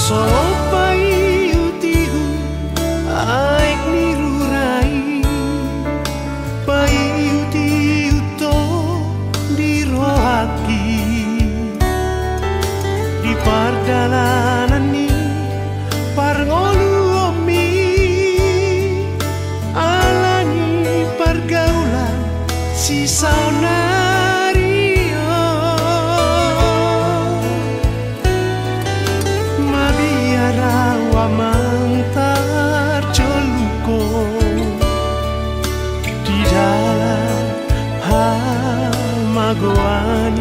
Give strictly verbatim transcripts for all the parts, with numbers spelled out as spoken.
So paihutihut aek ni rura i, paihutihut do di rohangki di pardalanan ni parngoluonmi, ala ni pargaulan sisaonari on. Mabiar au amang tarjoluk ho di dalan hamagoan i.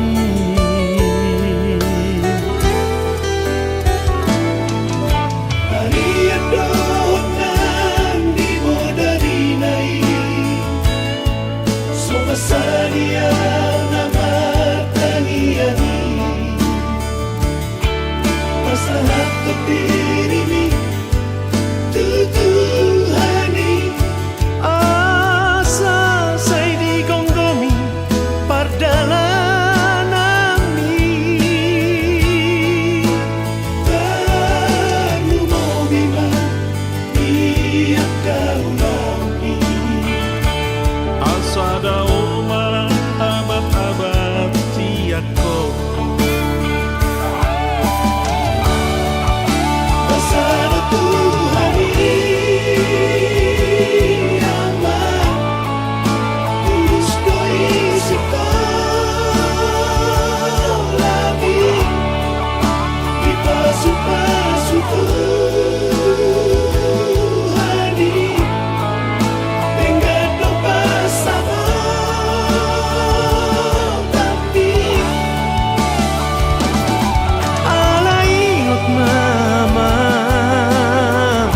Alian dohot nang di bodari na i, so pasadia na martangiang i, pasahat do dirimi tu Tuhan i, asa sai digomgomi pardalananmi. Tarlumobi ma di angka ulaonmi, asa dao ma abat-abat sian ho. Asa do Tuhan i, Ama, tulus do isi tolap i, dipasupasu Tuhan i, denggan do pansamotan i. Alai ingot ma amang,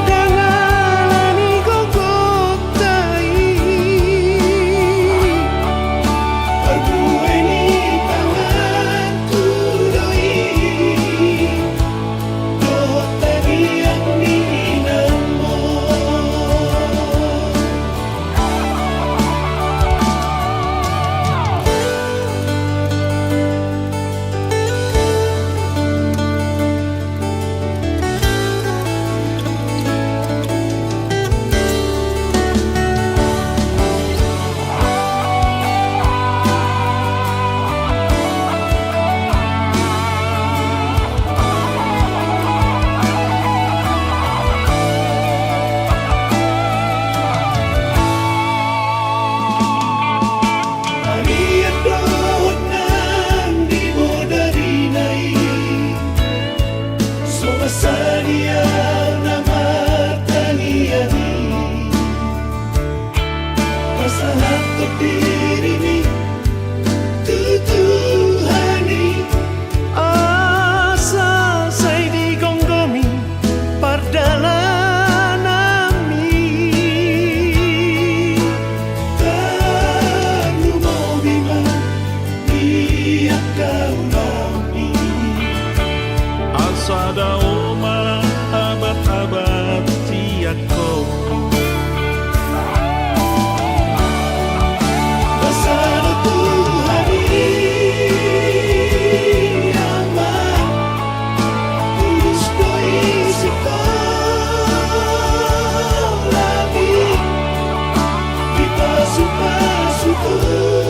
ndang ala ni gogota i, parbue ni tanganku do i, dohot tangiang ni inangmu. Alian dohot nang di bodari na i, so pasadia na martangiang i, pasahat do dirimi tu Tuhan i, asa sai digomgomi pardalananmi. Tarlumobi ma di angka ulaonmi, asa dao ma abat-abat sian ho. Asa do Tuhan i, Ama, tulus do isi tolap i, dipasupasu Tuhan